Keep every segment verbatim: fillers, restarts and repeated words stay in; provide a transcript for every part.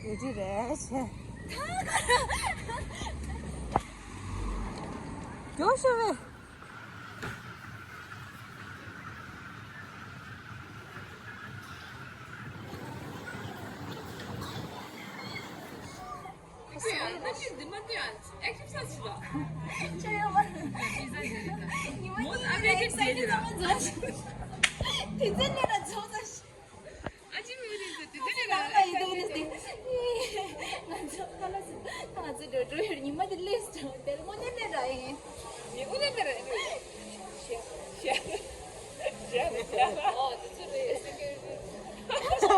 ཡོད་ཀྱི་རེད་ཆེ། མགྱོགས་ཤོག་རེད། ང་ཚོ་ཁ་ལག་ཟ། ང་ཚོ་འགྲོ་འགྲོ་ཡོད། ཉི་མ་དེ་ལས་དྲགས་དེ་དངོས་གནས་ནས་ར་ཡིན། ཉི་མ་དེ་ནས་ར་ཡིན། ཤ་ཤ་ཤ་ནས་ཤ། ཨོ་དེ་ཚོ་རེད། ང་ཚོ་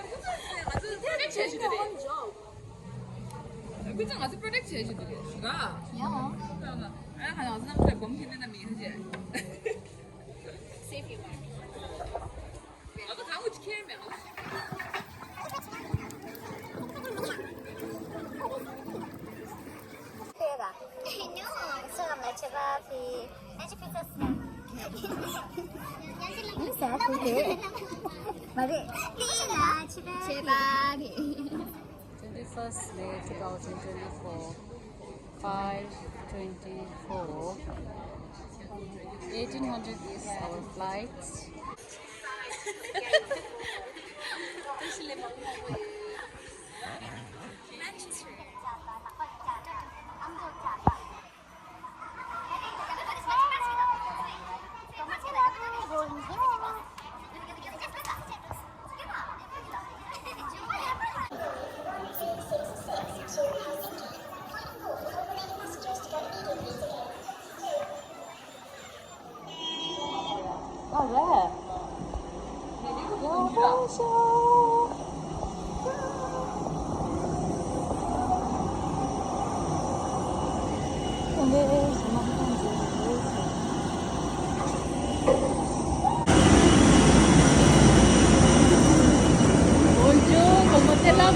པྲོ་ཌེག་བྱས་བཞིན་དུ་རེད། ང་ཚོ་པྲོ་ཌེག་བྱས་བཞིན་དུ་རེད་ར། ཡང་ཨ་ང་ཚོ་རྣམ་ཐར་སྒོམ་གྱི་ནས་ན་མི་ཡིན་ཅེ། སེ་ཕི་མ། Twenty-first May two thousand twenty-four, five twenty-four, eighteen hundred is our flight. ཨ་རེད། ཡག་པོ་ཤོག Bonjour, ¿cómo te la?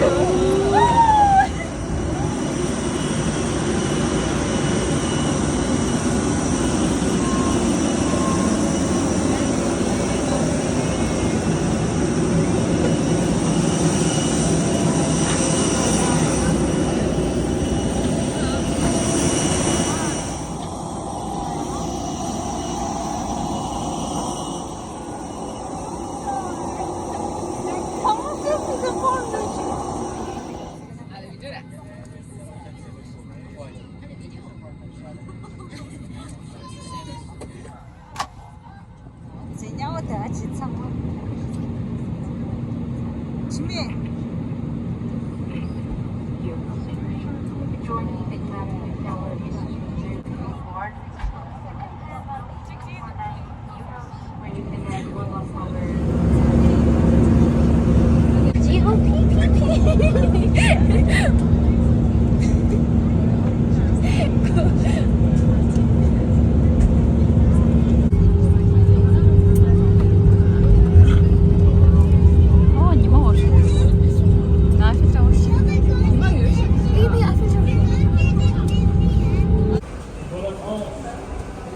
ཟེར་ཉག་བ་དེ་ཨ་ཅེ་ཚང་མ། ཅི་མེད།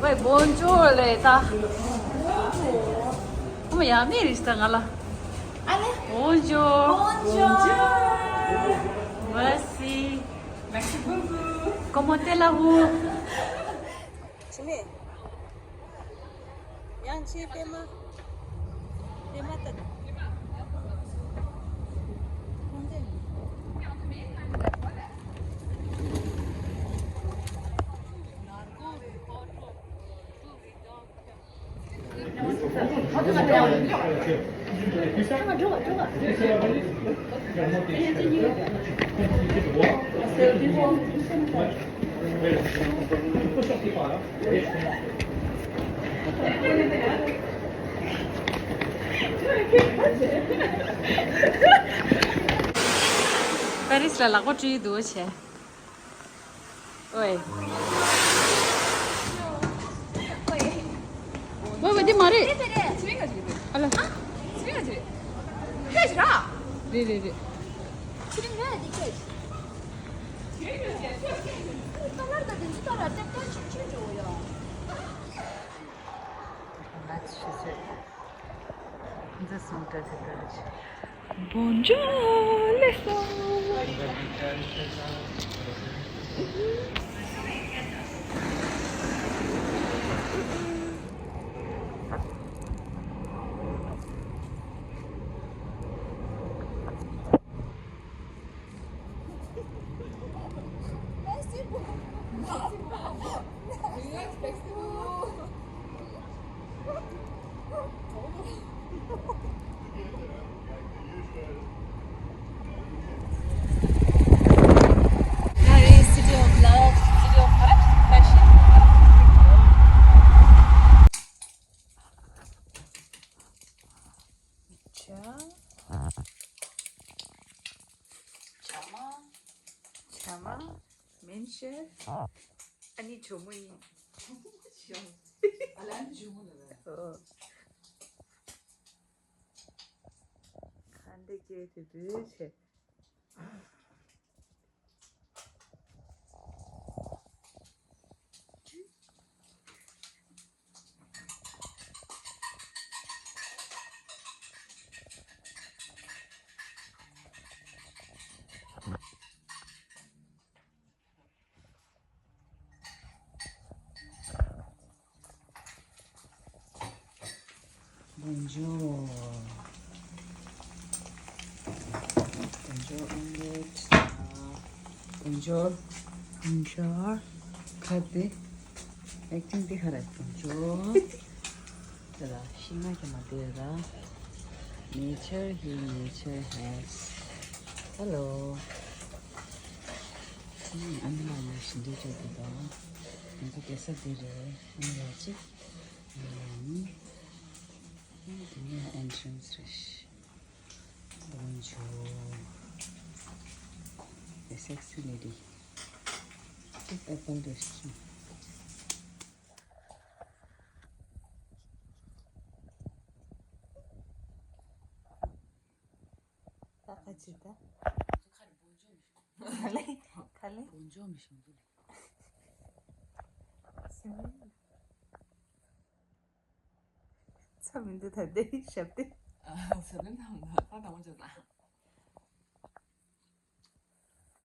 ཝེ། བོན་ཇོར་ལེ་ད། ཨོ་མ་ཡ་མི་རིས་ད་ང་ལ། ཨ་ལེ། བོན་ཇོར། བོན་ཇོར། མེར་སི། Merci beaucoup. Comment allez-vous? ཅི་མེད། ཡང་ཆེ་པད་མ། པད་མ་ད། པེ་རིས་ལ་ལག་པ་བཀྲུས་འདུག་བྱས། ཨོའི། ཝེ་ཝེ། འདི་མ་རེད། ཨ་ལ། རེད་རེད་རེད། Bonjour, let's go. Paris, city of love, city of art, fashion. ཇ་མ། ཇ་མ། མན་ཤེལ། ཨ་ནི་ཇོ་མོ་ཡིན། ཨ་ལན་ཇོ་མོ་ལ། ཨོ། ཁ་འདི་སྐྱེས་དེ་དུས་ཆེ། Bonjour. Bonjour, omelette. Bonjour. Bonjour. ཁ་དེ། acting དེ་ཁ་ར། Bonjour. དེ་ལ་ཤིང་ནགས་ཀྱི་མ་དེ་ར། Nature here, nature has. Hello. ཨ་ནི་ལ་ཡོད་ཞིང་འདྲེ་བྱས་དེ་དང་། ང་ཚོ་གེ་སར་དེ་རེད། ཨ་ནི་ལ་ཅིག་ཨ་ནི་ལ་ནི། ཨ་ནི་དེ་ནས་entrance རེད། Bonjour. The sexy lady. Big apple restaurant. ད་ཁ་ཅིག་ད། ག་ལེ་ག་ལེ། Bonjour མི་ཤོང་དུ་ལེ། སེམས་ལེ། ཚ་མི་འདུག་ད་ལྟའི་ཞབས་བརྟན། ཨ། ས་བོན་དང་ད་ད་དང་པོ་བྱས་ན།